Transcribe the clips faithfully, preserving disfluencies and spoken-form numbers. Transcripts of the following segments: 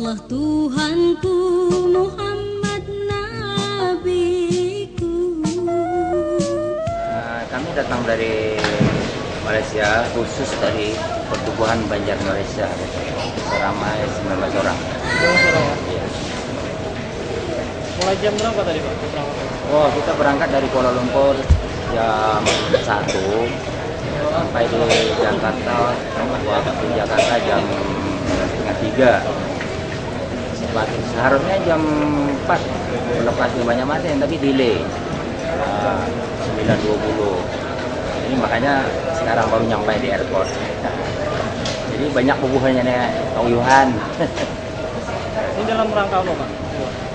Tuhanku, Muhammad nabiku. Eh, kami datang dari Malaysia, khusus dari pertubuhan Banjar Malaysia, seramai sembilan belas orang. Sembilan belas orang, ya? Iya. Mulai jam berapa tadi, Pak? Berapa? Oh, kita berangkat dari Kuala Lumpur jam satu, sampai di Jakarta, waktu Jakarta jam setengah tiga. Seharusnya jam empat melepas ke Banjarmasin, tapi delay. Ah, sembilan dua puluh. Ini makanya sekarang baru nyampai di airport. Jadi banyak bubuhannya nih, kauyuhan. Ini dalam rangka apa, Pak?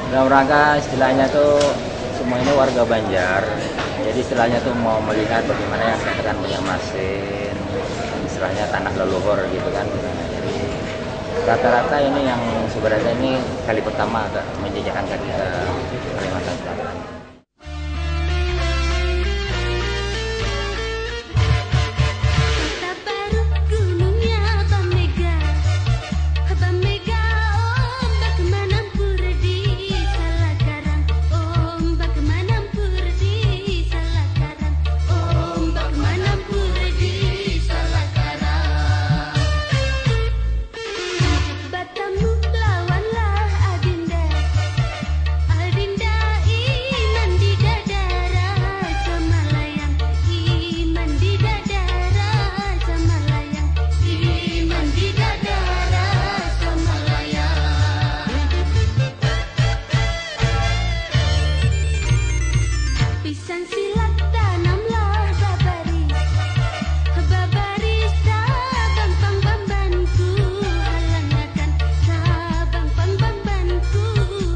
Dalam rangka istilahnya tuh, semua ini warga Banjar. Jadi istilahnya tuh mau melihat bagaimana yang dikatakan Banjarmasin, istilahnya tanah leluhur gitu kan. Jadi rata-rata ini yang sebenarnya ini kali pertama agak menjejakkan kaki ke Kalimantan Selatan. Tabaruk gunungnya bamega, bamega ombak manampur di Salakarang, ombak manampur di Salakarang, ombak manampur di Salakarang. Batamu lawanlah adinda, adinda iman di dada raja Malayang, iman di dada raja Malayang, iman di dada raja Malayang. Pisang silat tanamlah babaris, babaris tabang pang bambanku halangakan, tabang pang bambanku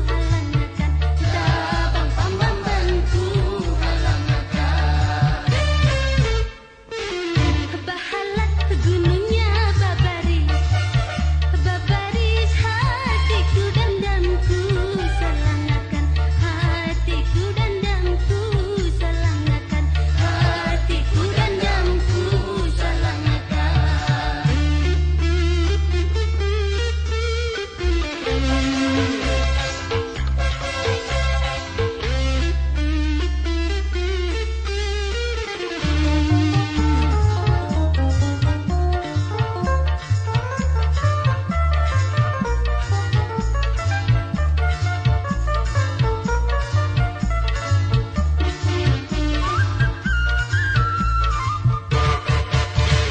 halangakan, tabang pang bambanku halangakan. Bahalat gunungnya babaris, babaris hatiku dandamku salangakan, hatiku dandamku salangakan, hatiku dandamku salangakan.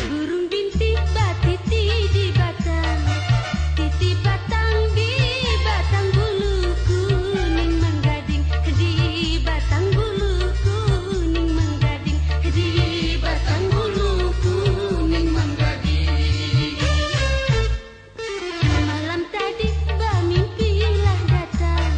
Burung bintik batiti di batang, titi batang di batang bulu kuning manggading, di batang bulu kuning manggading, di batang bulu kuning manggading. Malam tadi bamimpilah datang,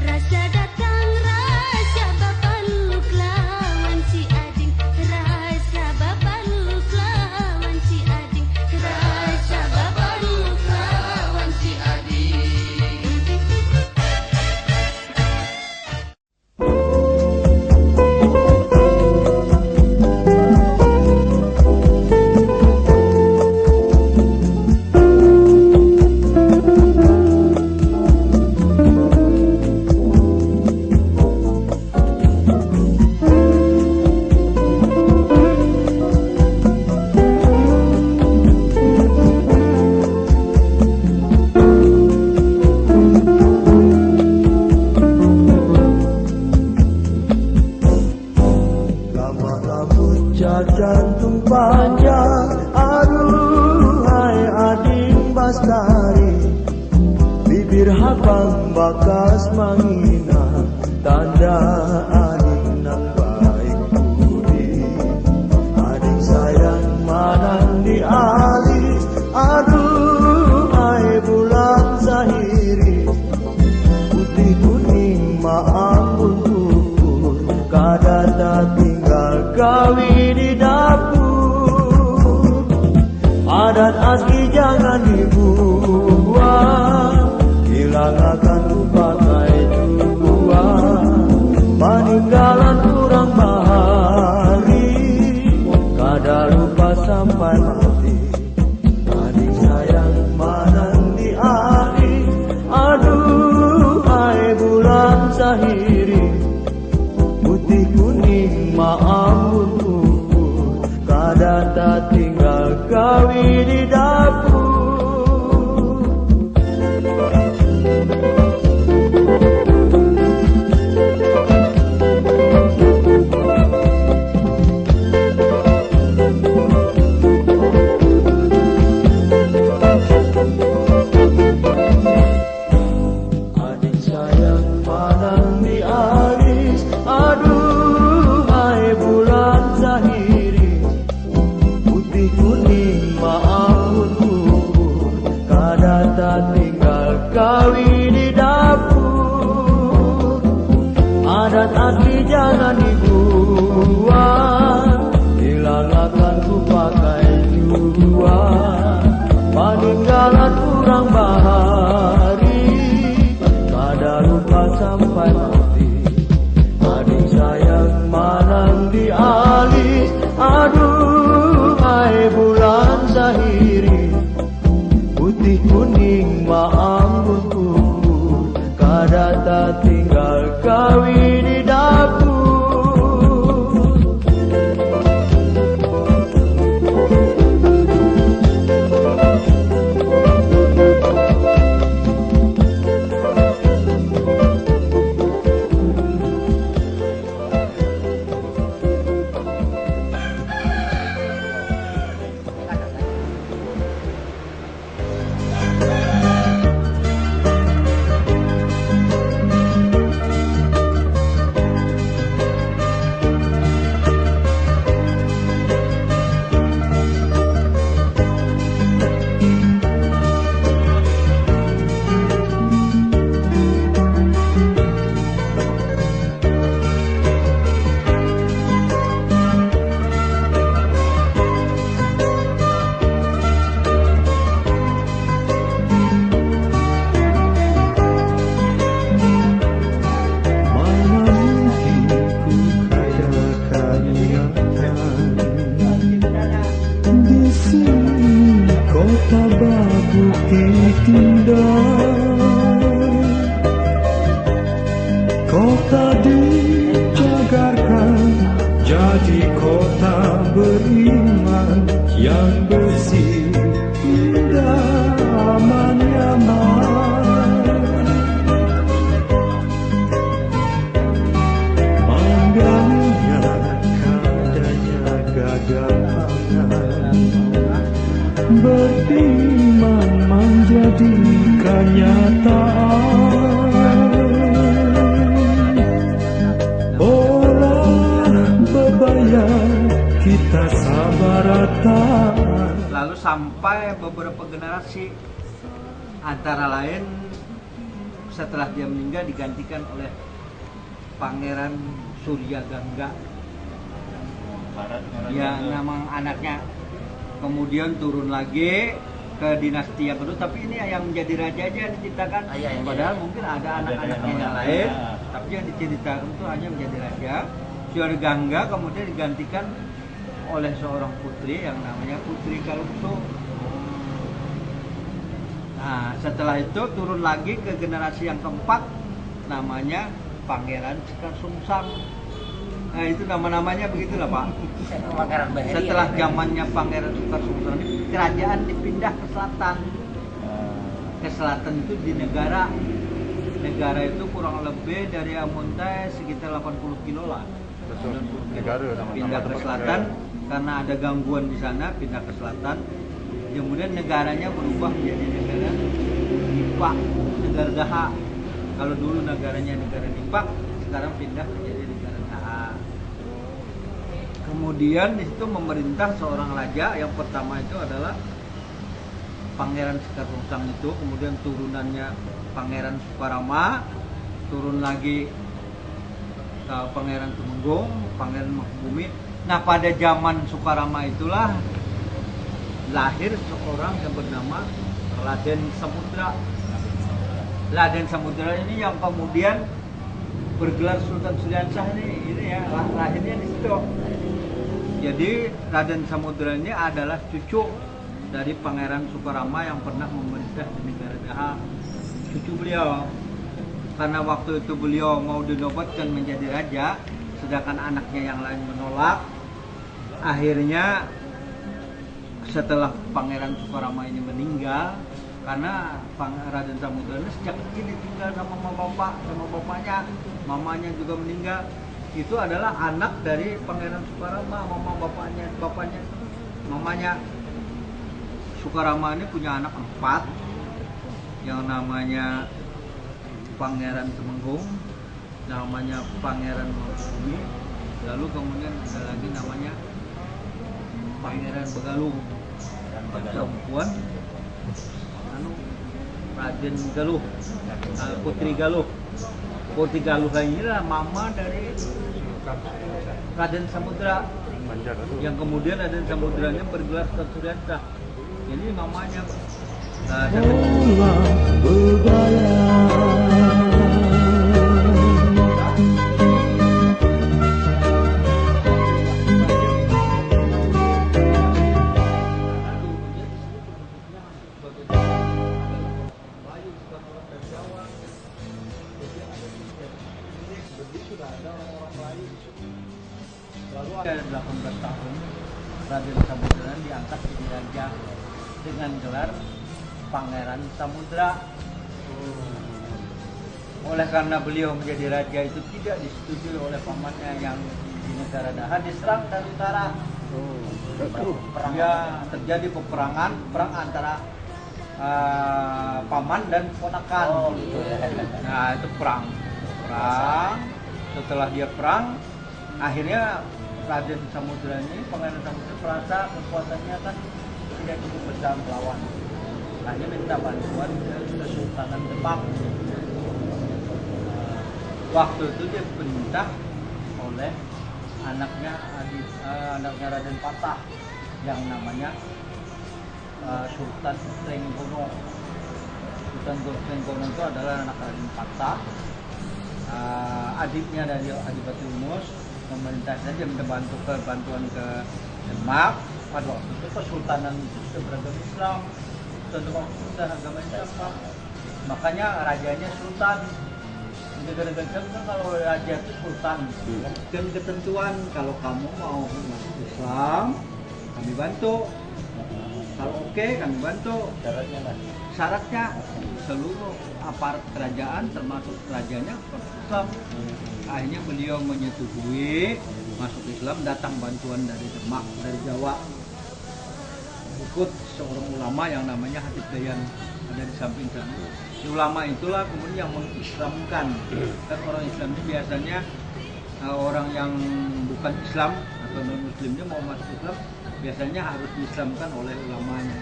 rasa datang, rasa bapaluk lawan si ading, rasa bapaluk lawan si ading, rasa bapaluk lawan si ading. Lamah lambut jar jantung panjang, aduhai ading bastari. Bibir habang bakas mangina, tanda ading nang baik budi. Ading sayang manang di alis, aduhai bulan sahiri. Putih kuning maambun pupur, kada tatinggal gawi di dapur. Adat asli jangan dibuang, hilangakan ku pakai tubuhan. Paninggalan urang bahari, kada lupa sampai mati. Tatinggal kawi di dapur, adat ati jangan dibuang, dilalakakan ku pakai jua, paninggalan urang bahari, kada lupa sampai mati. Adik sayang manang di alis, aduh ai bulan sahiri. Putih kuning maambun kumbur, kada tatinggal kawi di dapur. Mana mungkin ku kada kaingatan di sini kota babukit indah. Kota dijagarkan jadi kota beriman yang bersih, indah, aman, nyaman. Mangganya kadanya gagangan. Beriman manjadi kanyataan. Olah bebaya kita sabarataan. Lalu sampai beberapa generasi, antara lain setelah dia meninggal digantikan oleh Pangeran Surya Gangga. Barat ngarannya Ya, nama anaknya. Kemudian turun lagi ke dinasti yang kedua, tapi ini yang menjadi raja aja yang diceritakan. Ah, iya, iya. Padahal mungkin ada anak-anaknya yang lain, tapi yang diceritakan itu hanya menjadi raja. Surya Gangga kemudian digantikan oleh seorang putri yang namanya Putri Kalungsu. Nah, setelah itu turun lagi ke generasi yang keempat, namanya Pangeran Sekar Sungsang. Nah, itu nama-namanya begitulah, Pak. Setelah zamannya Pangeran Sekar Sungsang ini, kerajaan dipindah ke selatan. Ke selatan itu di negara. Negara itu kurang lebih dari Ambon teh sekitar delapan puluh kilo lah. Negara pindah ke selatan karena ada gangguan di sana, pindah ke selatan. Kemudian negaranya berubah menjadi negara Dipak, negara Daha. Kalau dulu negaranya negara Dipak, sekarang pindah menjadi negara Daha. Kemudian di situ memerintah seorang raja, yang pertama itu adalah Pangeran Sekar Sungsang itu, kemudian turunannya Pangeran Sukarama, turun lagi ke Pangeran Tumenggung, Pangeran Mangkubumi. Nah, pada zaman Sukarama itulah lahir seorang yang bernama Raden Samudra. Raden Samudra ini yang kemudian bergelar Sultan Suriansyah ini, ini ya, lah-, lahirnya di situ. Jadi Raden Samudra ini adalah cucu dari Pangeran Sukarama yang pernah memerintah di negara Daha, cucu beliau. Karena waktu itu beliau mau dinobatkan menjadi raja, sedangkan anaknya yang lain menolak, akhirnya setelah Pangeran Sukarama ini meninggal, karena Pang-, Raden Samudra ini sejak kecil ditinggal sama mama bapak, sama bapaknya, mamanya juga meninggal. Itu adalah anak dari Pangeran Sukarama, mama bapaknya, bapaknya, mamanya. Sukarama ini punya anak empat, yang namanya Pangeran Temenggung, namanya Pangeran Mangkubumi, lalu kemudian ada lagi namanya Pangeran Begalung. Perempuan, anu, Raden Galuh, eh, Putri Galuh. Putri Galuh inilah mama dari Raden Samudra. Yang kemudian Raden Samudra ini bergelar Sutan Suryanta. Jadi mamanya, eh, Lalu ada delapan belas tahun, Raden Samudra diangkat jadi raja dengan gelar Pangeran Samudra. Oleh karena beliau menjadi raja itu tidak disetujui oleh pamannya yang di negara Daha, diserang dari utara. Perang, ya, terjadi peperangan, perang antara eh, paman dan ponakan. Oh, gitu ya. Nah, itu perang. Perang. Setelah dia perang, akhirnya Raden Samudra ini, Pangeran Samudra, merasa kekuatannya kan tidak cukup besar melawan. Hanya minta bantuan ke Kesultanan Demak. Waktu itu dia diperintah oleh anaknya, adik, eh, anaknya Raden Patah yang namanya eh, Sultan Trenggono. Sultan Trenggono itu adalah anak Raden Patah, eh, adiknya dari Adipati Unus. Pemerintah saja minta bantu ke, bantuan ke Demak. Pada waktu itu kesultanan itu sudah beragama Islam. Sultan Demak itu sudah agama Islam, Pak. Makanya rajanya sultan. Negara Gajah kan kalau raja itu sultan. Dan ketentuan, kalau kamu mau masuk Islam, kami bantu. Kalau oke, kami bantu. Syaratnya lah. Syaratnya, seluruh aparat kerajaan, termasuk rajanya, masuk Islam. Akhirnya beliau menyetujui masuk Islam, datang bantuan dari Demak, dari Jawa. Berikut seorang ulama yang namanya Hatib Dayan, ada di samping sana. Si ulama itulah kemudian yang mengislamkan. Kan orang Islam ini biasanya, eh, orang yang bukan Islam atau non Muslimnya mau masuk Islam, biasanya harus diislamkan oleh ulamanya.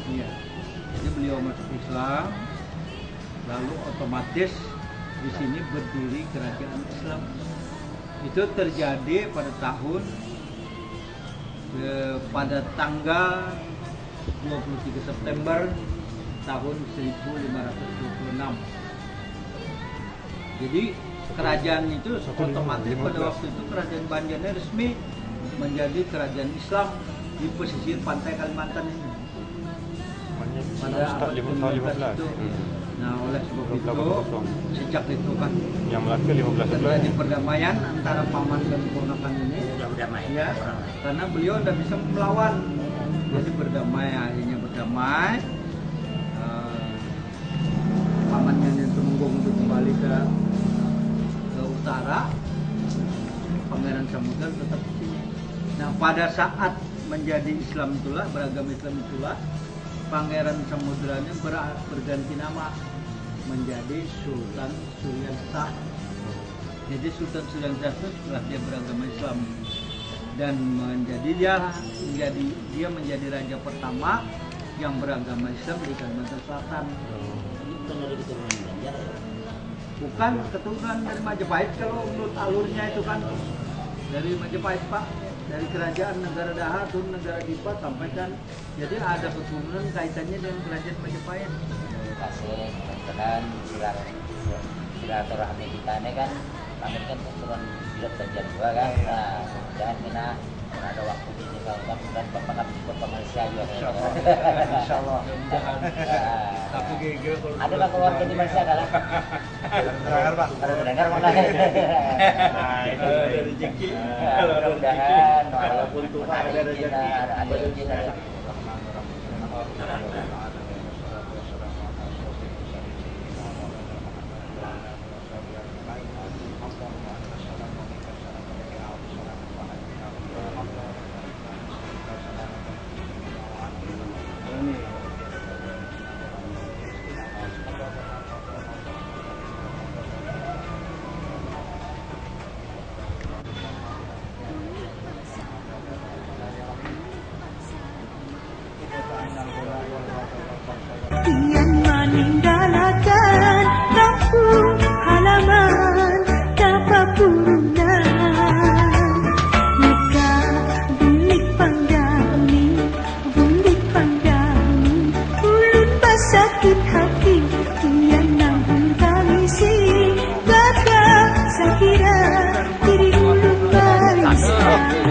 Iya. Jadi beliau masuk Islam, lalu otomatis di sini berdiri kerajaan Islam. Itu terjadi pada tahun, eh, pada tanggal dua puluh tiga September tahun seribu lima ratus dua puluh enam. Jadi kerajaan itu otomatis pada waktu itu kerajaan Banjarnya resmi menjadi kerajaan Islam di pesisir pantai Kalimantan ini. Pada abad lima belas itu. Nah, oleh sebab itu, sejak itu kan yang Melaka lima belas terjadi perdamaian antara paman dan ponakan ini. Udah berdamai. Ya, karena beliau tidak bisa melawan, jadi berdamai, akhirnya berdamai. Eh, pamannya yang Temenggung itu kembali ke, ke utara, Pangeran Samudra tetap di sini. Nah, pada saat menjadi Islam itulah, beragama Islam itulah, Pangeran Samudra ini ber-, berganti nama menjadi Sultan Suryanta. Jadi Sultan Suryanta itu setelah dia beragama Islam dan menjadi dia menjadi, dia menjadi raja pertama yang beragama Islam di Kalimantan Selatan. Ini bukan dari keturunan Banjar ya? Bukan, keturunan dari Majapahit kalau menurut alurnya itu kan dari Majapahit, Pak, dari kerajaan negara Daha turun negara Dipa sampai kan, jadi ada keturunan kaitannya dengan kerajaan Majapahit. Kasih, kemudian silat, silaturahmi kita ini kan, kami kan keturunan silat Banjar juga kan. Nah, mudah-mudahan kita ada waktu di sini, kalau enggak, mudah-mudahan Bapak kami ikut ke Malaysia juga. Insya Allah. Insya Allah. Mudah-mudahan. Nah, tapi gege kalau ada lah keluarga di Malaysia, ada lah. Dengar, Pak. Ada dengar, Pak. Nah, itu ada rezeki. Ya, kalau ada rezeki, mudah-mudahan, walaupun tua ada rezeki. Ada rezeki, ada rezeki.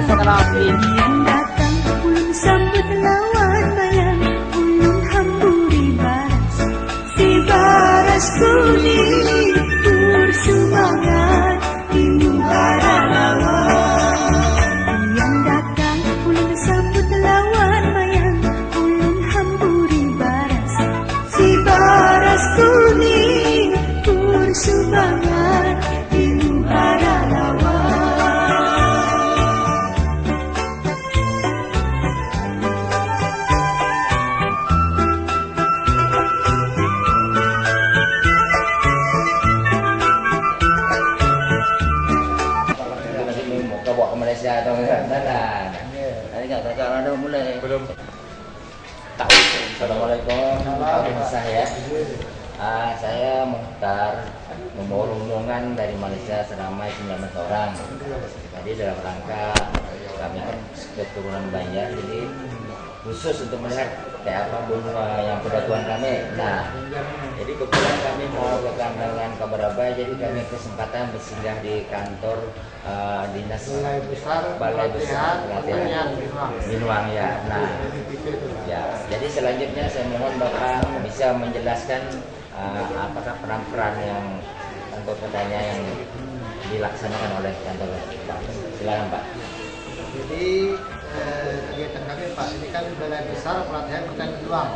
Pian datang, ulun sambut lawan mayang, ulun hamburi baras. Si baras kuning, bersumangat, timbul para lawan. Pian datang, ulun sambut lawan mayang, ulun hamburi baras. Si baras kuning, bersumangat, timbul para lawan. Kita bawa ke Malaysia atau enggak? Nah, nah, nah. Tadi nggak tahu kalau ada mulai. Belum. Tahu. Assalamualaikum. Salam. Pak Sah ya. Ah, saya Muhtar, membawa rombongan dari Malaysia seramai sembilan belas orang. Jadi dalam rangka kami kan keturunan Banjar, jadi khusus untuk melihat kayak apa benua yang kedatuan kami. Nah, jadi kebetulan kami mau ke Kandangan Kabaraba, jadi kami kesempatan bersinggah di kantor eh, dinas Balai Besar Balai Besar Pelatihan Pelatihan Minuang. Minuang ya. Nah, Di P P itu. Ya. Jadi selanjutnya saya mohon Bapak bisa menjelaskan eh, apakah peran-peran yang kantor petani yang dilaksanakan oleh kantor Pak. Silakan Pak. Jadi eh, kegiatan kami Pak, ini kan Balai Besar Pelatihan Pertanian Minuang.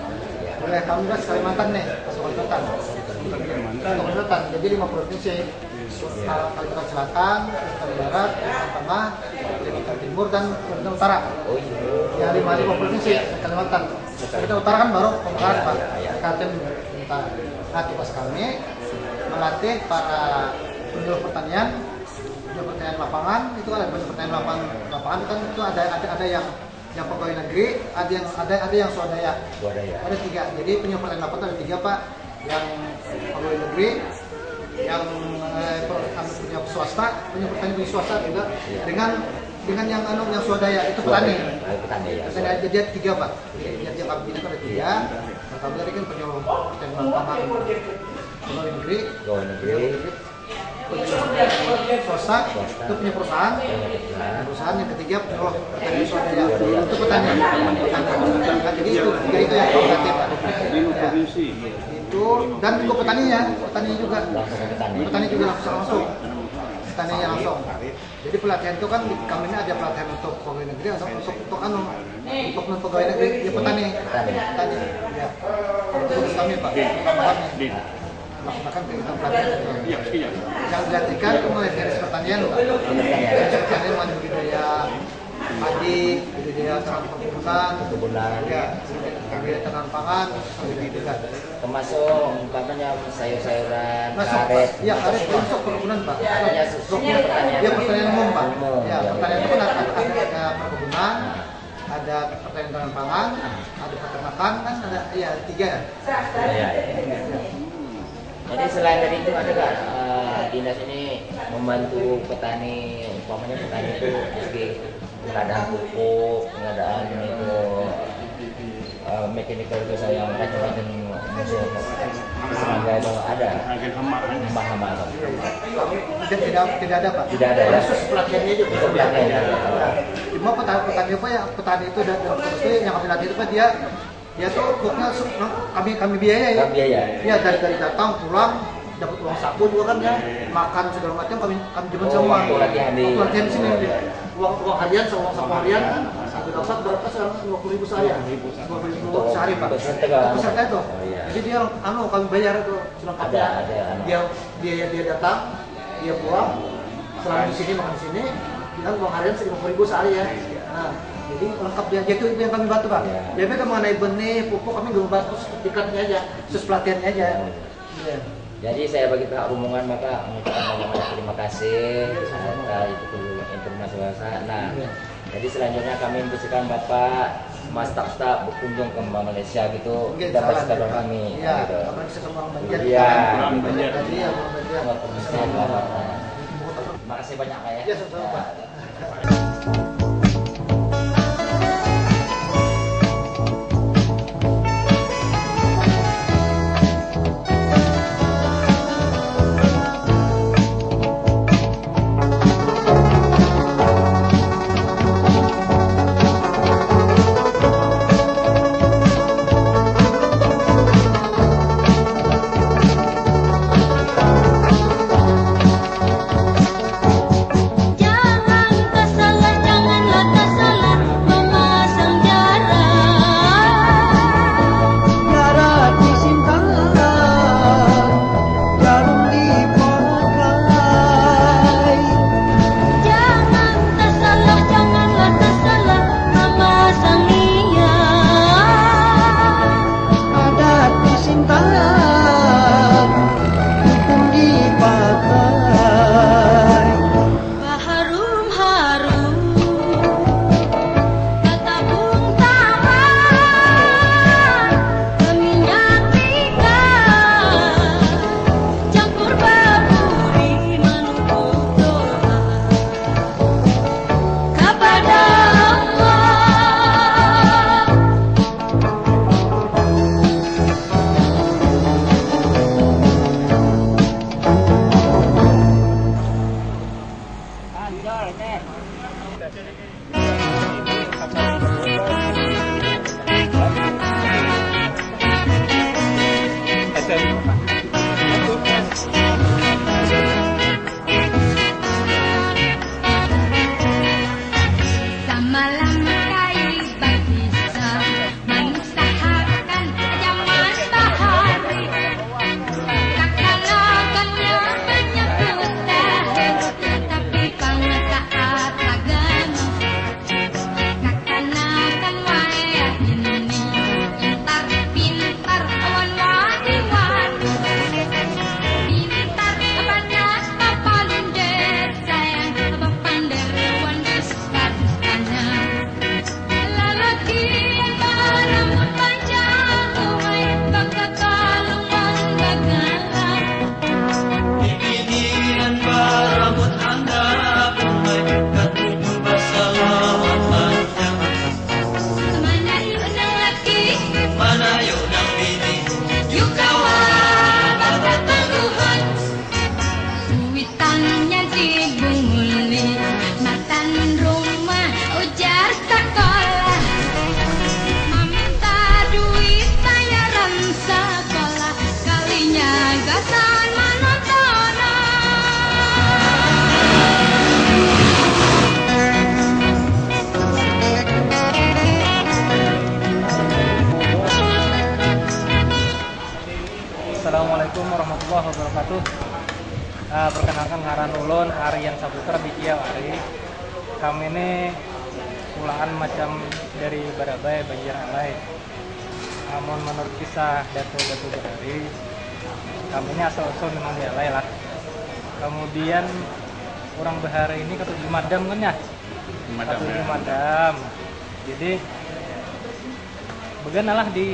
Wilayah kami kan Kalimantan nih, pasukan Kalimantan. Pasukan Kalimantan, jadi lima provinsi. Kalimantan Selatan, Kalimantan Barat, Kalimantan Tengah, Kalimantan Timur, dan Kalimantan Utara. Oh iya. Ya, lima, lima provinsi Kalimantan. Kalimantan Utara kan baru pemekaran, Pak. Iya, iya. Kaltim Utara. Nah, tugas kami melatih para penyuluh pertanian, penyuluh pertanian lapangan, itu kan ada penyuluh pertanian lapangan, lapangan kan itu ada ada ada yang yang pegawai negeri, ada yang ada ada yang swadaya. Swadaya. Ada tiga. Jadi penyuluh pertanian lapangan ada tiga, Pak. Yang pegawai negeri, yang eh, per- anu, punya swasta, penyuluh pertanian punya swasta juga. Iya. Dengan dengan yang anu yang swadaya itu petani. Swadaya. Ah, petani ya. Petani swadaya. Jadi ada tiga, Pak. Jadi yang kami bina itu ada tiga. Iya. Yang pertama tadi kan penyuluh pertanian lapangan pegawai negeri. Pegawai negeri. Swasta, itu punya perusahaan. Punya perusahaan. Perusahaan yang ketiga, oh, petani swadaya. Swadaya. Itu petani. Petani. Nah, jadi itu, tiga itu yang kooperatif. Di provinsi. Itu, dan juga petaninya, petani juga. Langsung ke petani. Petani juga langsung, langsung. Petaninya langsung. Jadi pelatihan itu kan di, kami ini ada pelatihan untuk pegawai negeri atau untuk, untuk anu, untuk non pegawai negeri, ya petani. Petani. Petani. Ya. Itu tugas kami, Pak. Kami. Melaksanakan kegiatan pelatihan itu. Iya, iya. Yang dilatihkan itu mulai dari pertanian, Pak. Pertanian. Dari pertanian, mulai budidaya padi, budidaya tanaman perkebunan, perkebunan, ya, budidaya tanaman pangan, sampai budidaya. Termasuk umpamanya sayur-sayuran, masuk, karet, ya, karet masuk perkebunan, Pak. Adanya sus-, perkebunan, pertanian. Ya, pertanian umum, Pak. Umum, ya, ya, pertanian itu kan ada, ada, ada perkebunan, ada pertanian tanaman pangan, ada peternakan, kan ada, ya, tiga ya. Iya, iya. Jadi selain dari itu ada nggak eh, dinas ini membantu petani, umpamanya petani itu segi pengadaan pupuk, pengadaan itu eh, mechanical itu saya macam-macam musuh serangga itu ada. Agen hama. Hama-hama. Tidak, tidak, tidak ada, Pak. Tidak ada ya. Khusus pelatihannya aja. Itu pelatihannya. Cuma petani, petani apa ya? Petani itu dan, dan itu yang kami latih itu, Pak, dia dia tuh pokoknya su- kami kami biayai. Kami biayai. Ya, dari dari datang pulang dapat uang saku juga kan ya, makan segala macam kami kami jamin. Oh, semua. Waktu latihan di. Waktu latihan di sini, uang uang harian sama uang saku harian, aku dapat berapa sekarang? Dua puluh ribu sehari. Dua puluh ribu sehari, Pak. Untuk peserta kan? Peserta itu. Oh, iya. Jadi dia anu kami bayar itu selengkapnya. Ada, ada, anu. Dia biaya dia datang, dia pulang, selama di sini makan di sini, dan uang harian seribu ribu sehari ya. Nah, jadi lengkap dia, dia itu yang kami bantu, Pak. Ya. Dia beda mengenai benih, pupuk kami nggak bantu, sertifikatnya aja, sus pelatihannya aja. Ya. Iya. Jadi saya bagi pihak rombongan maka mengucapkan banyak terima kasih atas itu informasi bahasa. Nah, iya. Jadi selanjutnya kami membersihkan Bapak Mas Taksta berkunjung ke Malaysia gitu. Mungkin dan salah. Bersihkan kami. Iya, gitu. Apa bisa sama orang Banjar? Iya. Orang Banjar. Tadi ya, orang Banjar. Terima kasih banyak, Pak, ya. Iya, sama-sama, Pak. Ya. Assalamualaikum warahmatullahi wabarakatuh. Ah, perkenalkan, ngaran ulun Aryan Saputra Bikiau Ari. Kami ini kulaan macam dari Barabai, Banjar Alai. Amun menurut kisah Datu-Datu Bahari, kami ini asal-usul memang di Alai lah. Kemudian orang Bahari ini katuju madam kan ya? Madam, katuju ya. Madam. Jadi, beganalah di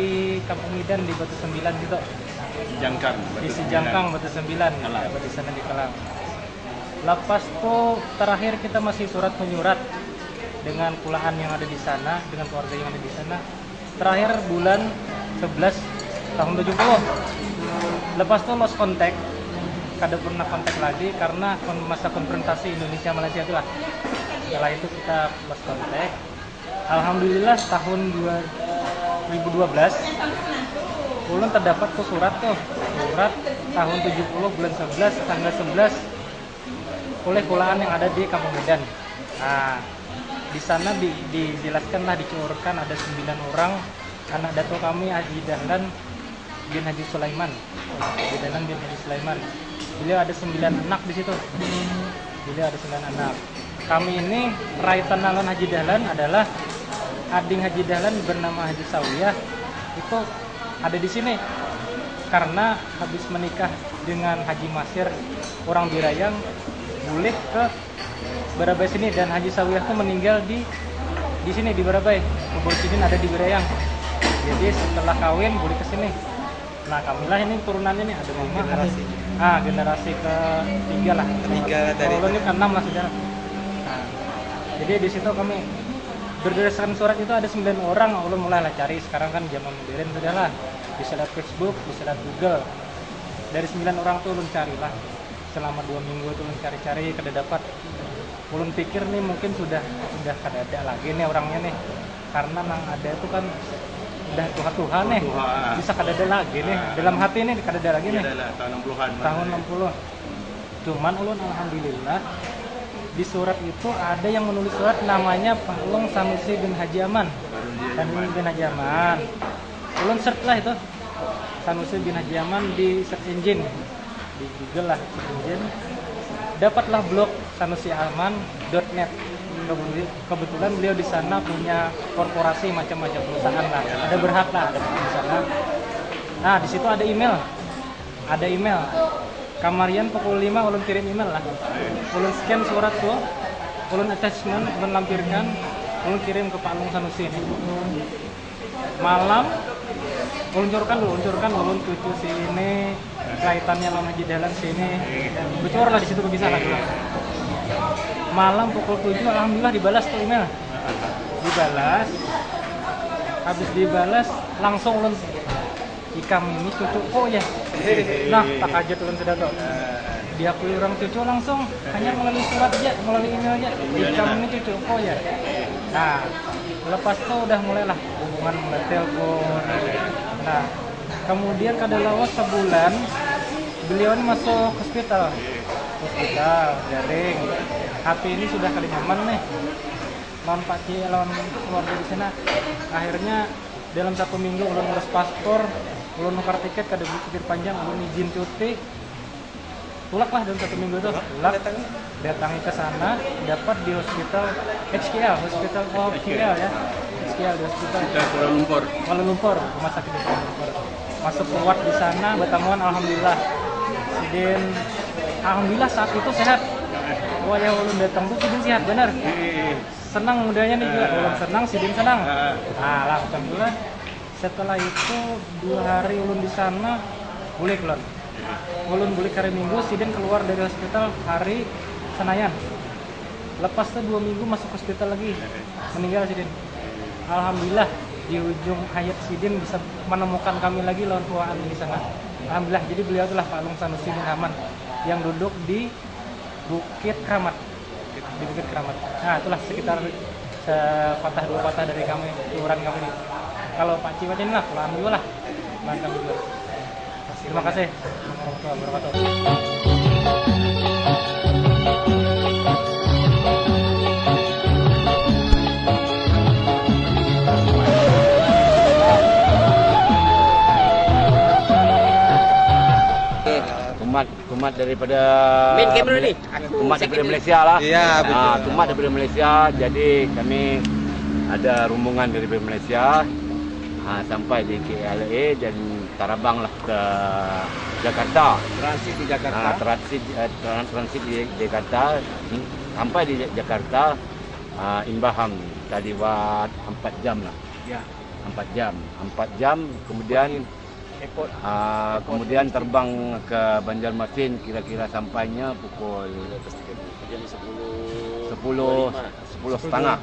Kampung Idan di Batu Sembilan gitu. Jangkang, Batu Di Sembilan. Sijangkang, Batu Sembilan, Kelang. Ya, di sana di Kelang. Lepas tu terakhir kita masih surat menyurat dengan kulaan yang ada di sana, dengan keluarga yang ada di sana. Terakhir bulan sebelas tahun tujuh puluh. Lepas tu lost contact, kada pernah kontak lagi karena kon-, masa konfrontasi Indonesia Malaysia itulah. Setelah itu kita lost contact. Alhamdulillah, tahun dua ribu dua belas, ulun terdapat tuh surat tuh, surat tahun tujuh puluh bulan sebelas, tanggal sebelas, oleh kulaan yang ada di Kampung Medan. Nah, di sana di, dijelaskan lah, dicuurkan ada sembilan orang anak datu kami, Haji Dahlan bin Haji Sulaiman. Haji Dahlan bin Haji Sulaiman. Beliau ada sembilan anak di situ. Beliau ada sembilan anak. Kami ini raitan lawan Haji Dahlan adalah ading Haji Dahlan bernama Haji Sawiyah, itu ada di sini karena habis menikah dengan Haji Masir, orang Birayang, bulih ke Barabai sini, dan Haji Sawiyah tuh meninggal di di sini, di Barabai. Kubur sidin ada di Birayang. Jadi setelah kawin, bulih ke sini. Nah, kamilah ini turunannya nih, ada mama, ada Generasi. Ah, generasi ketiga lah. Ketiga dari Kalau ini keenam lah sudah. Nah, jadi di situ kami berdasarkan surat itu ada sembilan orang, ulun mulailah cari. Sekarang kan zaman modern sudah lah, bisa lihat Facebook, bisa lihat Google. Dari sembilan orang tuh ulun carilah selama dua minggu tuh, ulun cari-cari, kada dapat. Ulun pikir nih mungkin sudah sudah kada ada lagi nih orangnya nih, karena nang ada itu kan udah tuha-tuha nih. Tuha. Bisa kada ada lagi nih. Ah. Dalam hati nih kada ada lagi. Iya nih. Adalah tahun enam puluhan. Tahun enam puluh. Cuman ulun alhamdulillah di surat itu ada yang menulis surat namanya Pak Long Sanusi bin Haji Aman. Sanusi bin Haji Aman. Ulun search lah itu, Sanusi bin Haji Aman di search engine, di Google lah, search engine. Dapatlah blog sanusiaman dot net. Kebetulan beliau di sana punya korporasi, macam-macam perusahaan lah, ada berhak lah, ada di sana. Nah, di situ ada email, ada email. Kamarian pukul lima ulun kirim email lah. Ulun scan surat tuh, ulun attachment, ulun lampirkan, ulun kirim ke Pak Long Sanusi ini. Malam, ulun cuurkan dulu, ulun cuurkan dulu, ulun cucu si ini, kaitannya lawan Haji Dahlan si ini. Becuur lah di situ, bisa lah dulu. Malam pukul tujuh, alhamdulillah dibalas tuh email. Dibalas. Habis dibalas, langsung ulun, "Ikam ini cucuku ya?" Nah, takajut ulun sudah tuh. Diakui orang cucu langsung, hanya melalui surat aja, melalui email aja. "Ikam ini cucuku ya?" Nah, lepas tuh udah mulailah hubungan, mulai telepon. Nah, kemudian kada lawas sebulan, beliau ini masuk hospital. Hospital, garing. Hati ini sudah kada nyaman nih. Lawan Pak Ci, lawan keluarga di sana. Akhirnya dalam satu minggu ulun ngurus paspor, ulun nukar tiket, kada berpikir panjang, ulun izin cuti. Tulak lah dalam satu minggu tuh. Tulak. Datangi ke sana, dapat di hospital H K L, Hospital of K L ya. H K L di hospital. Hospital Kuala Lumpur. Kuala Lumpur, rumah sakit di Kuala Lumpur. Masuk ruat di sana, batamuan, alhamdulillah. Sidin, alhamdulillah, saat itu sehat. Wayah ulun datang tuh sidin sehat benar. Senang mudanya nih juga. Ulun senang, sidin senang. Nah, langsung pula. Setelah itu dua hari ulun di sana, bulik ulun. Ulun bulik hari Minggu, sidin keluar dari hospital hari Senayan. Lepas tuh dua minggu masuk hospital lagi, meninggal sidin. Alhamdulillah, di ujung hayat sidin bisa menemukan kami lagi lawan tuaan di sana. Alhamdulillah, jadi beliau itulah Pak Long Sanusi bin Haman yang duduk di Bukit Keramat. Di Bukit Keramat. Nah, itulah sekitar sepatah dua patah dari kami, tuuran kami nih. Kalau Pak Ciwat ini lah, pulang juga lah. Pulang kami juga. Terima kasih. Warahmatullahi wabarakatuh. Tumat, tumat daripada Main camera Mala- nih. Aku tumat daripada Malaysia lah. Iya, betul. Ah, tumat daripada Malaysia. Jadi kami ada rombongan daripada Malaysia. Ah, sampai di K L A dan tarabanglah ke Jakarta. Transit di Jakarta. Ah, transit, eh, tran- transit di Jakarta. Sampai di Jakarta, ah, imbaham taliwat empat jam lah. Ya. Empat jam. Empat jam, kemudian Airport. Ah, kemudian terbang ke Banjarmasin, kira-kira sampainya pukul Jam sepuluh. Sepuluh, sepuluh setengah.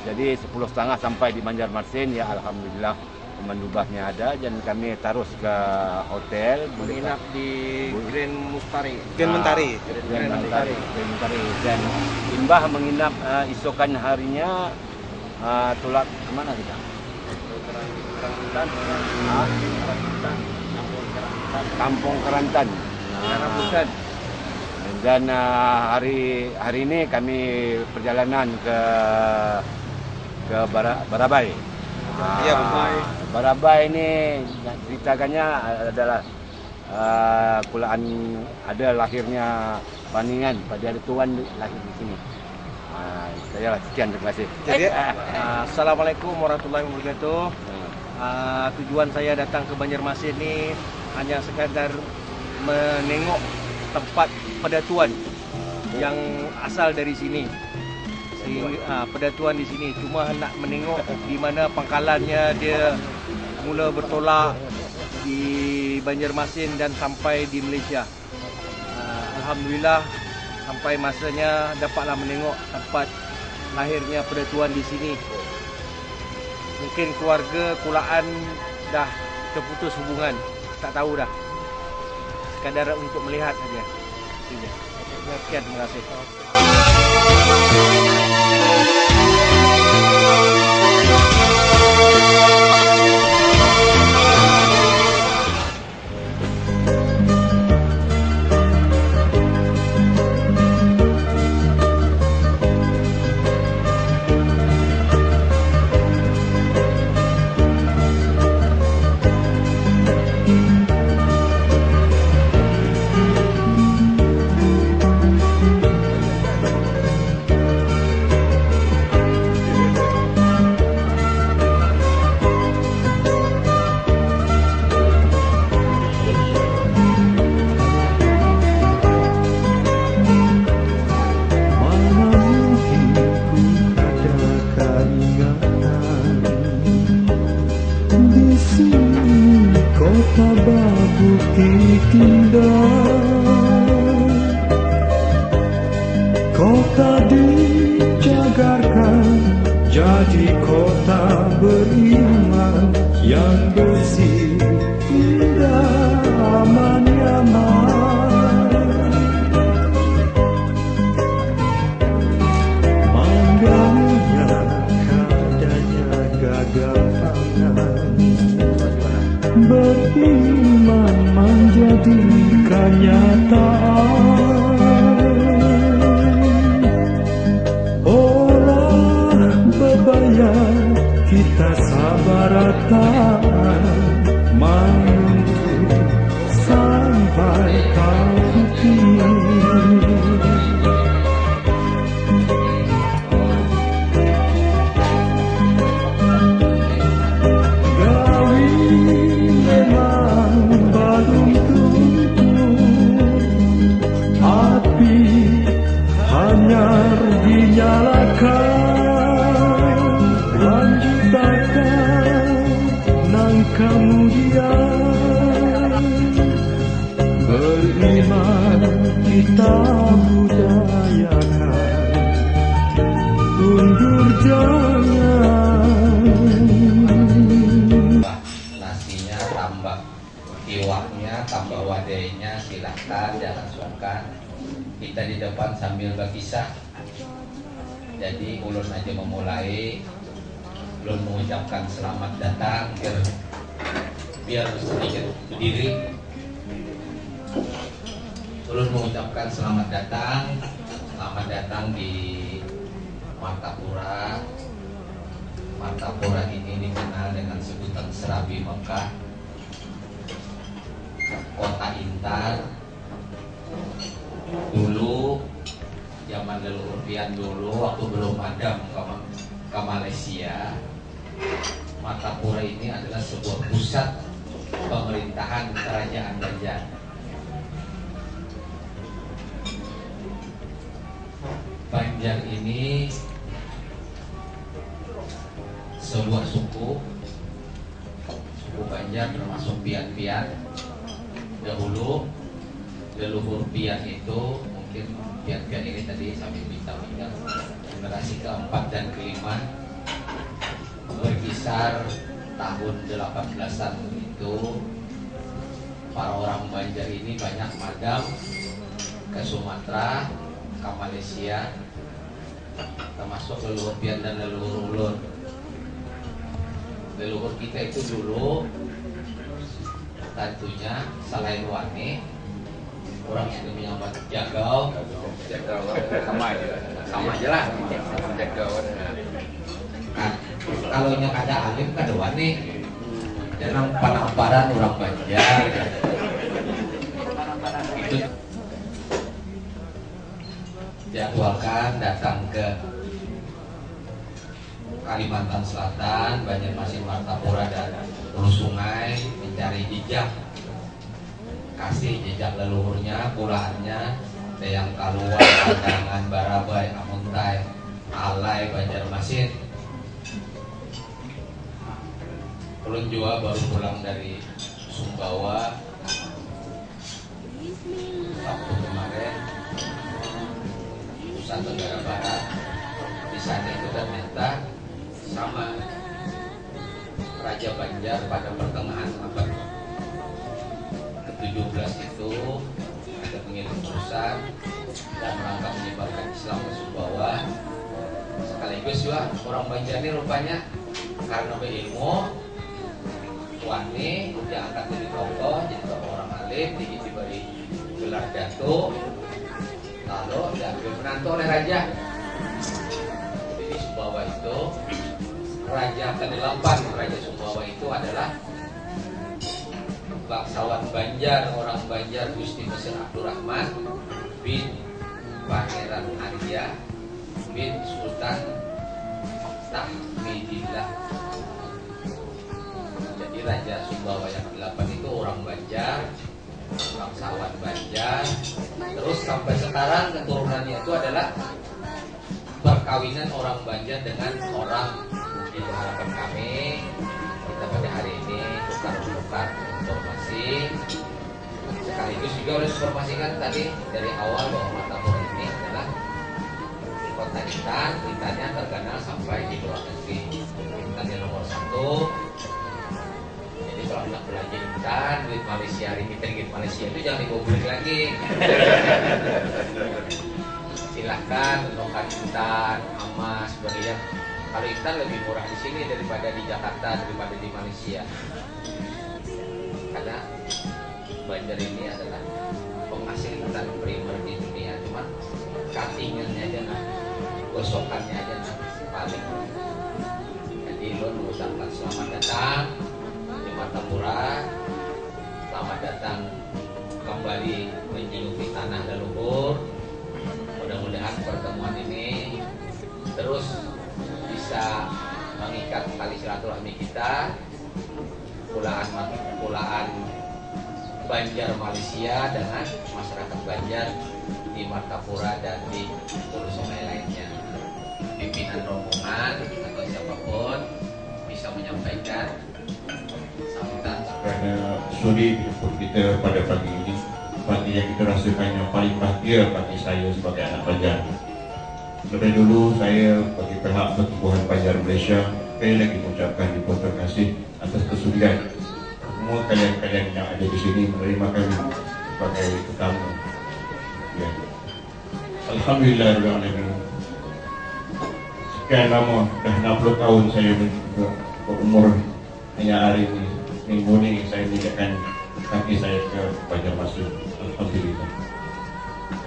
Jadi sepuluh setengah sampai di Banjarmasin, ya alhamdulillah, pemandu busnya ada dan kami terus ke hotel. Menginap di Grand Mustari. Grand Mentari. Ah, Grand Mentari. Grand Mentari. Dan imbah menginap, ah, isokan harinya, ah, tulak kemana kita? Kerantan. Hah? Kerantan. Kampung Kerantan. Kampung Kerantan. Nah. Dan, ah, hari hari ini kami perjalanan ke ke Bara- Barabai. Iya, betul. Ah, Barabai ini ceritakannya adalah, ah, kulaan ada lahirnya Paningan, pada ada tuan di- lahir di sini. Ah, saya lah, sekian, terima kasih. Jadi, eh, ah, Assalamualaikum warahmatullahi wabarakatuh. Hmm. Ah, tujuan saya datang ke Banjarmasin ni hanya sekadar menengok tempat pedatuan yang asal dari sini. Sehingga, ah, pedatuan di sini cuma hendak menengok di mana pangkalannya dia mula bertolak di Banjarmasin dan sampai di Malaysia. Ah, alhamdulillah, sampai masanya dapatlah menengok tempat lahirnya pedatuan di sini. Mungkin keluarga kulaan dah terputus hubungan, tak tahu dah. Sekadar untuk melihat saja. Itu je. Sekian, terima kasih. Di sini kota babukit indah. Kota dijagarkan jadi kota beriman yang bersih, indah, aman, nyaman. Mangganya kadanya gagampangan. Beriman menjadikannya taat. Olah bebaya kita sabarataan manuntut sampai ka bukit. Gawi memang balum tuntu, api hanyar dinyalakan, lanjutakan nang kamudian. Beriman kita budayakan, undur jangan. Nasinya tambah, iwaknya tambah, wadainya silahkan, jangan sungkan. Kita di depan sambil berkisah. Jadi, ulun aja memulai. Ulun mengucapkan selamat datang, biar, biar sedikit berdiri. Ulun mengucapkan selamat datang, selamat datang di Martapura. Martapura ini dikenal dengan sebutan Serabi Mekah, kota Intar, Dulu, zaman leluhur pian dulu, waktu belum ada ke, ke Malaysia, Martapura ini adalah sebuah pusat pemerintahan kerajaan Banjar. Banjar ini sebuah suku, suku Banjar termasuk pian-pian. Dahulu leluhur pian itu, mungkin pian-pian ini tadi sambil bincang-bincang, generasi keempat dan kelima, berkisar tahun delapan belasan itu, para orang Banjar ini banyak madam ke Sumatera, ke Malaysia, termasuk leluhur pian dan leluhur ulun. Leluhur kita itu dulu, tentunya, selain wani, orang sudah menyambat jagau. Jagau, sama aja. Sama aja lah. Jagau. Nah, kalau nya kada alim, kada wani. Jangan panamparan orang Banjar. Itu jadwalkan datang ke Kalimantan Selatan, Banjarmasin, Martapura, dan Hulu Sungai, mencari jejak kasih, jejak leluhurnya, pulaannya, Dayang Kaluan, Pandangan, Barabai, Amuntai, Alai, Banjarmasin. Ulun jua baru pulang dari Sumbawa, Sabtu kemarin, Nusa Tenggara Barat. Di sana itu ternyata sama, Raja Banjar pada pertengahan abad ketujuh belas itu ada mengirim utusan dan merangkap menyebarkan Islam ke Sumbawa. Sekaligus juga orang Banjar ini rupanya karena berilmu, wani diangkat jadi tokoh, jadi tokoh orang alim, di-, diberi gelar datu, lalu diambil menantu oleh raja. Jadi di Sumbawa itu, raja kedelapan Raja Sumbawa itu adalah bangsawan Banjar, orang Banjar, Gusti Mesir Abdurrahman bin Pangeran Arya bin Sultan Tahmidillah. Jadi Raja Sumbawa yang delapan itu orang Banjar, bangsawan Banjar. Terus sampai sekarang keturunannya itu adalah perkawinan orang Banjar dengan orang Bugis. Harapan kami, kita pada hari ini tukar-tukar informasi, sekaligus juga ulun informasikan tadi dari awal bahwa Martapura ini adalah di kota Intan, Intannya terkenal sampai di luar negeri. Intannya nomor satu. Jadi kalau nak belanja Intan, duit Malaysia, ringgit-ringgit Malaysia itu jangan dibawa balik lagi. Silahkan menukar Intan, emas, berlian. Kalau Intan lebih murah di sini daripada di Jakarta, daripada di Malaysia. Karena Banjar ini adalah penghasil Intan primer di dunia, cuman cuttingannya aja nah, gosokannya aja nah, paling. Jadi ulun mengucapkan selamat datang di Martapura, selamat datang kembali menjuluki tanah leluhur. Mudah-mudahan pertemuan ini terus bisa mengikat tali silaturahmi kita, pulaan, pulaan Banjar Malaysia dengan masyarakat Banjar di Martapura dan di Hulu Sungai lainnya. Pimpinan rombongan atau siapapun bisa menyampaikan sambutan. Karena suri dijemput kita pada pagi ini, pagi yang kita rasakan yang paling bahagia bagi saya sebagai anak Banjar. Lebih dulu, saya bagi pihak Pertubuhan Banjar Malaysia sekali lagi mengucapkan ribuan terima kasih atas kesudian semua kalian-kalian yang ada di sini menerima kami sebagai tetamu. Ya. Alhamdulillah, alamin. Sekian lama, dah enam puluh tahun saya ber-, ber-, berumur, hanya hari ini, minggu ni saya menginjakkan kaki saya ke Banjarmasin. Alhamdulillah.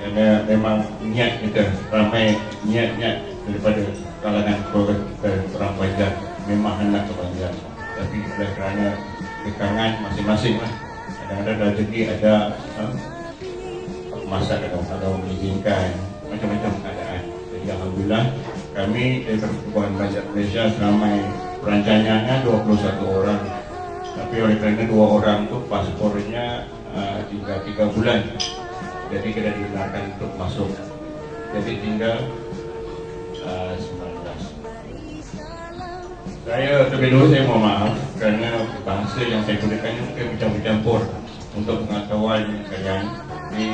Karena memang niat kita ramai, niat-niat daripada kalangan keluarga kita orang Banjar memang hendak ke Banjar. Tapi oleh kerana kekangan masing-masing lah. Kadang-kadang rezeki ada, ha? Masa kadang-kadang mengizinkan macam-macam keadaan. Jadi alhamdulillah kami dari Perkumpulan Banjar Malaysia seramai, perancangannya dua puluh satu orang, tapi oleh kerana dua orang tu paspornya uh, tinggal tiga bulan, jadi tidak dibenarkan untuk masuk. Jadi tinggal uh, sembilan belas. Saya terlebih dahulu saya mohon maaf kerana bahasa yang saya gunakan ini mungkin bercampur-campur untuk pengetahuan kalian. Di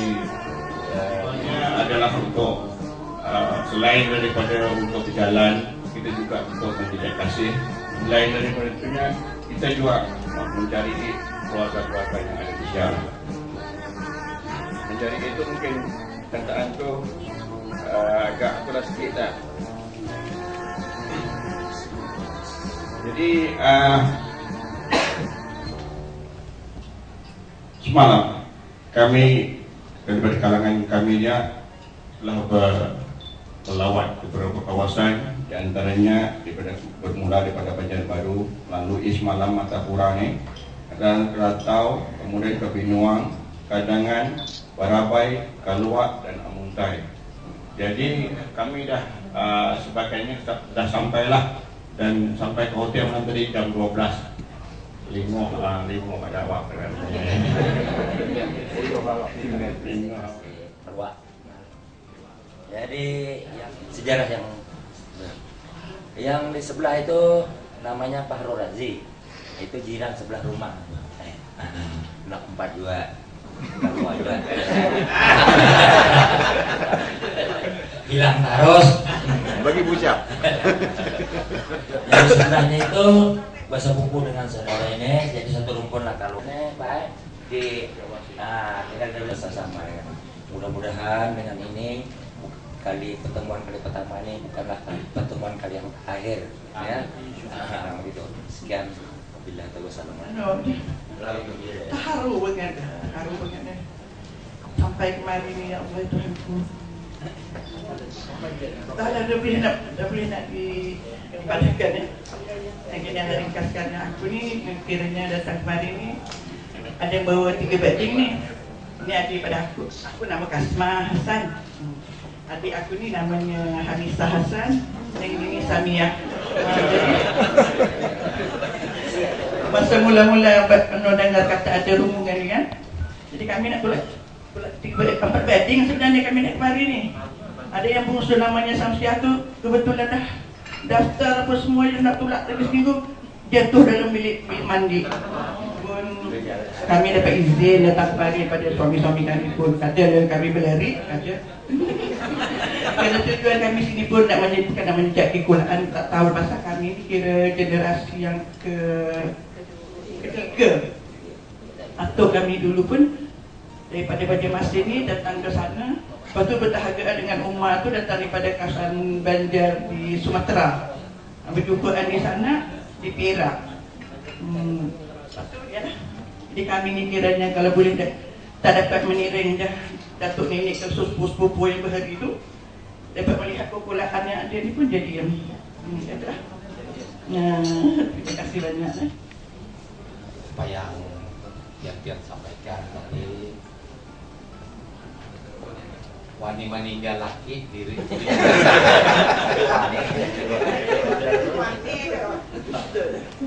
uh, ini adalah untuk uh, selain daripada untuk berjalan, kita juga untuk menjejak kasih. Selain daripada itu kita juga mencari keluarga-keluarga yang ada di Syiar. Mencari itu mungkin kataan tu uh, agak kurang sedikit lah. Jadi uh, semalam kami daripada kalangan kami dia telah ber, melawat ke beberapa kawasan, di antaranya daripada bermula daripada Banjarbaru, lalu semalam Martapura ni, dan Keratau, kemudian ke Binuang, Kadangan, Barabai, Kaluak dan Amuntai. Jadi kami dah uh, sebagainya dah sampailah dan sampai ke hotel malam tadi jam dua belas. Lima uh, lima pada awak. Lima. Jadi yang sejarah yang yang di sebelah itu namanya Fahru Razi. Itu jiran sebelah rumah. Eh, anak empat dua. Empat dua juga. Hilang terus. Bagi bucap. Yang sebelahnya itu bahasa buku dengan saudara ini, jadi satu rumpun lah kalau ini baik di nah kita ada sama ya. Mudah-mudahan dengan ini kali pertemuan kali pertama ini bukanlah pertemuan kali yang akhir ya. Nah, gitu. Sekian. Bila tahu salam. Anu, taharu banget, taharu banget. Sampai kemarin ni, ya Allah Tuhanku. Tak ada lebih nak, tak boleh nak dipadakan ya. Yang kena nak ringkaskan aku ni, kiranya datang kemari ni ada yang bawa tiga bading ni. Ini adik pada aku. Aku nama Kasma Hasan. Adik aku ni namanya Hanisa Hasan, yang ini Samia. Masa mula-mula anu dengar kata ada rumungan ni kan. Jadi kami nak pula pula tiga empat bedding sebenarnya kami nak kemari ni. Ada yang bungsu namanya Samsiah tu kebetulan dah daftar apa semua yang nak tulak lagi seminggu. Jatuh dalam bilik, bilik mandi pun kami dapat izin datang kembali pada suami-suami kami pun kata dan kami berlari aja. Kerana tujuan kami sini pun nak menjadi bukan nak menjadi kulaan tak tahu pasal kami ni kira generasi yang ke ketiga. Atau kami dulu pun daripada Banjarmasin ni datang ke sana. Lepas tu bertahaga dengan Umar tu datang daripada kawasan Banjar di Sumatera. Berjumpaan di sana di Perak. Hmm. Lepas tu ya lah. Jadi kami ni kiranya kalau boleh tak dapat meniring dah datuk nenek ke sepupu-sepupu yang berhari tu dapat melihat kekulaan yang ada ni pun jadi yang hmm, ya lah. Nah, terima kasih banyak lah. Apa yang yang dia sampaikan tadi wani maninggal laki diri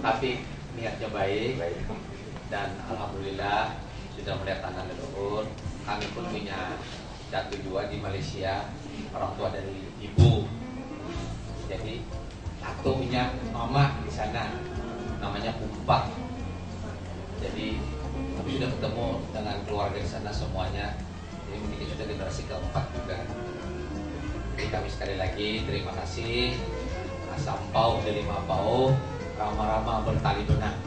tapi niatnya baik dan alhamdulillah sudah melihat tanah leluhur kami pun punya jatuh jua di Malaysia orang tua dari ibu jadi satunya mama di sana namanya Kumpah jadi kami sudah ketemu dengan keluarga di sana semuanya jadi mungkin sudah generasi keempat juga jadi kami sekali lagi terima kasih asam pau jadi mapau rama-rama bertali benang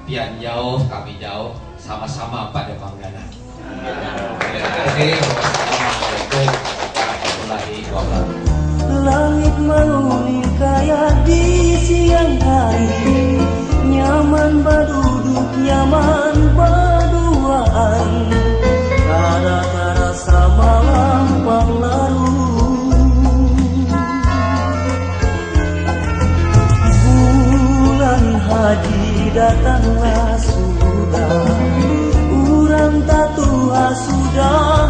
pian jauh kami jauh sama-sama pada manggana Terima kasih. Wassalamualaikum warahmatullahi wabarakatuh. Langit menguning kayak di siang hari. Nyaman baduduk, nyaman baduaan. Kada karasa malam pang larut. Bulan haji datanglah sudah. Urang tatuha sudah.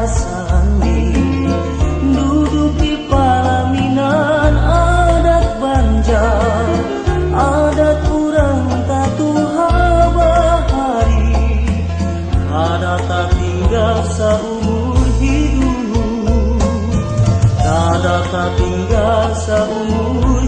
Sandi duduk di palaminan adat Banjar, adat urang tatuha bahari, kada tatinggal saumur hidup, kada tatinggal saumur